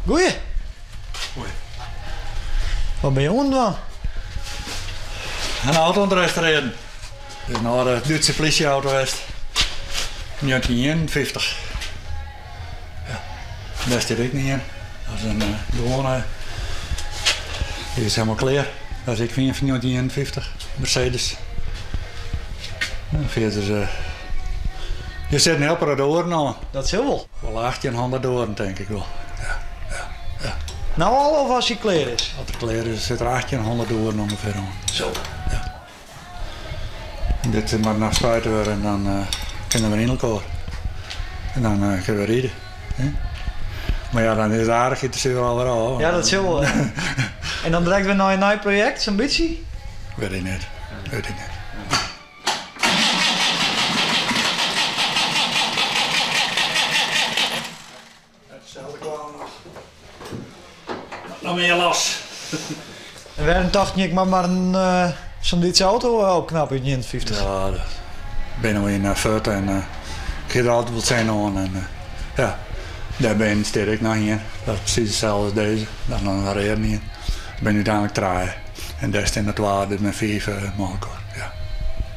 Goeie. Goeie. Wat binne jo oan it dwaan? In auto oan it restaurearjen. Dit is in âlde Dútse plysjeauto west. 1951. Ja, dêr stiet ek ien. Dat is in gewoane. Dy is helemaal klear. Dat is ek ien fan 1951. Mercedes. En fierder. Der sit in hiel protte oeren oan. Dat sil wol. Wol 1800 oeren tink ik wol. Ja, ja, ja. No al of as hy klear is? As er klear is, sit der 1800 oeren ûngefear oan. Zo. Ja. En dit moat noch spuite wurde en dan uh, kinne we yn elkoar. En dan uh, kinne we ride. Mar ja, dan is it aardichheid der suver alwer ôf. Ja, dat sil wol. En dan direkt wer nei in nij projekt, sa'n bytsje? Wit ik net. Wit ik net. Itselde kwam noch. Noch mear los. En wêrom tochten je ik moat mar in sa'n Dútse auto opknappe út 59? Ja, dat bin no yn fuort en ik hie der altyd wol sin oan. En ja, dêr bin stiet ek noch ien. Dat is presys itselde as dizze. Dat is noch in reade ien. Der binne úteinlik trije. En dêr stean der twa, dus mei fiif mei elkoar. Ja.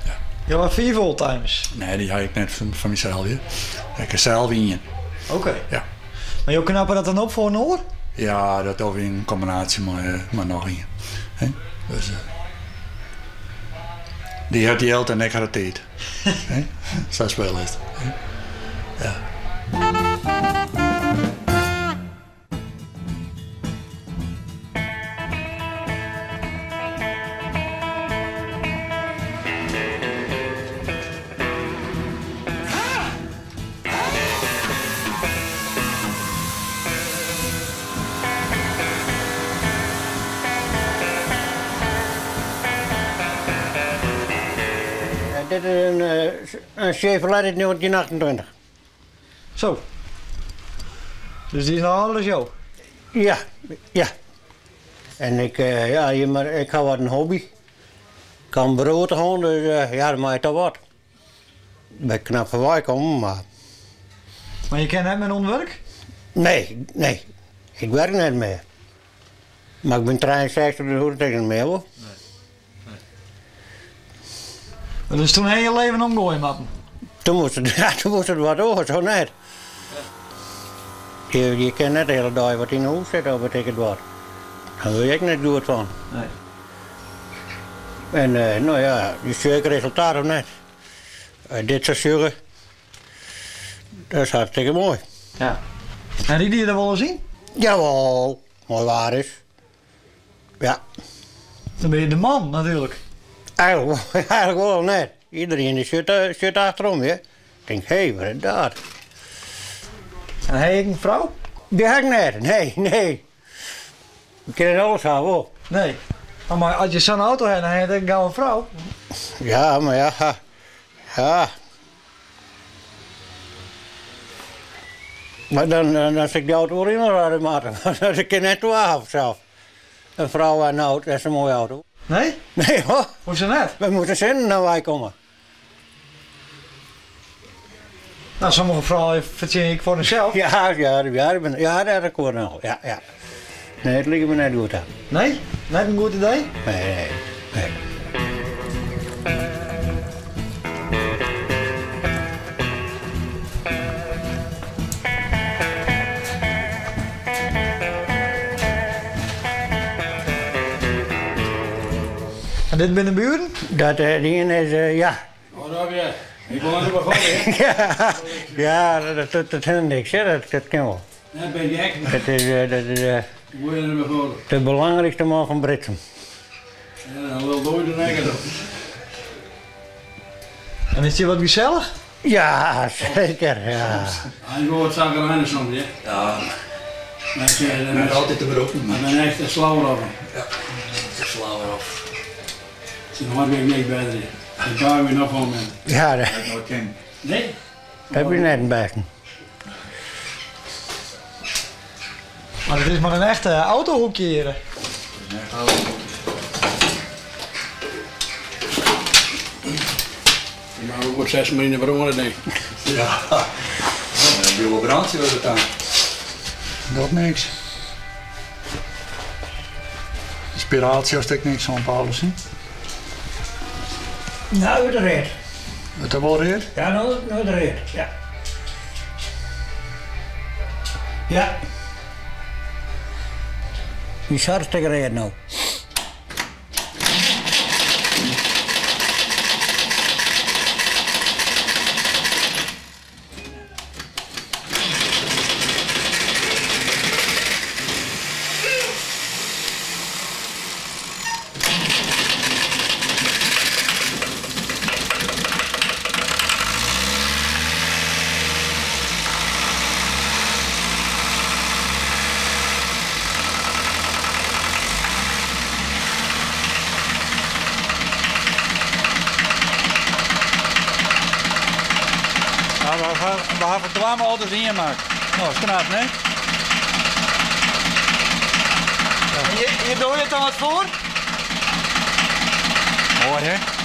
Ja. Jo ha fiif oldtimers? Nee, dy ha ik net fan mysels. Ik ha sels ien. Oké. Ja. Mar jo knappe dat dan op foar in oar? Ja, dat dogge we yn kombinaasje mei noch ien. Dus, dy hat jild en ik ha de tiid. Sa spul is it. Ja. Dit is in Chevrolet út 1928. Zo. Dus dy is noch âlder as jo? Ja, ja. En ik, ja, ik ha wat in hobby. Ik ha in beroerte hân, dus ja, dan moat je toch wat. Ben knap foarby kommen, mar. Mar je kinne net mear oan it wurk? Nee, nee. Ik werk net mear. Mar ik bin 63, dus hoecht it ek net mear, wol. Nee. Nee. Dus toen ha je je leven omgoaie moatten? Toen moast it, ja, toen moast it wat oars, of net? Ja. Je, je kin net de hiele dei wat yn 'e hûs sitte of wit ik it wat. Dêr wurd je ek net goed fan. Nee. En uh, no ja, je sjogge resultaat of net. Uh, dit sa sjogge, dat is hartstikke moai. Ja. En ride je der wolris yn? Jawol, moai waar is. Ja. Dan binne je de man natuerlik. Eigenlik, eigenlik wol net. Iedereen die sjocht, sjocht achterom, ja. Tink, hé, wat is dat? En ha je ek in frou? Dy ha ik net, nee, nee. We kinne net alles hawwe, wol. Nee. Mar as je sa'n auto ha, dan ha je ek gau in frou. Ja, mar ja, ja. Mar dan, dan sil ik dy auto wol yn ride moatte. Dat kin net twa hawwe sels. In frou en in auto, dat is in moaie auto. Nee? Nee hoor. Hoezo net? Wêr moatte de sinten dan wei komme? No, sommige froulju fertsjinje ek foar harsels. Ja, ja, ja, ja, dat akkoart noch. Ja, ja. Nee, it liket my net goed ta. Nee? Net in goed idee? Nee, nee, nee. En dit binne de buren? Dat dy ien is, ja. Oh, daar weer. Ik wil even begonnen, Ja, ja, dat, dat, dat is niks, hè. Dat, dat kin wol. Dat ben gek. Dat is, dat is de belangrijkste man fan Britsum. Ja, dan lult nooit de nek op. En is die wat gesellich? Ja, zeker, ja. Hy is wol wat chagrijnig soms, hè? Ja. Net altyd te brûken. Maar ben echt een slauwerhof. Ja, een slauwerhof. Syn hâld ik niks better. Ik ga weer nog van Ja, dat Nee? Dat bin net in bêsten. Mar it is mar in echte autohoekje hjir. Een echt autohoekje. Maar ook wat 6 miljoen brâne, denk ik. Ja, een dubbel brandje wordt het dan. Dat niks. Spiraaltsje hast ek niks oan, Paulus, hè? Nou, wurdt it read. Wurdt dat wol read? Ja, no, no wurdt it read, ja. Ja. Dy is hartstikke read no. We hawwe twa auto's ien makke. No, is knap, nee? Je, je doe je het dan wat foar? Moai, hè?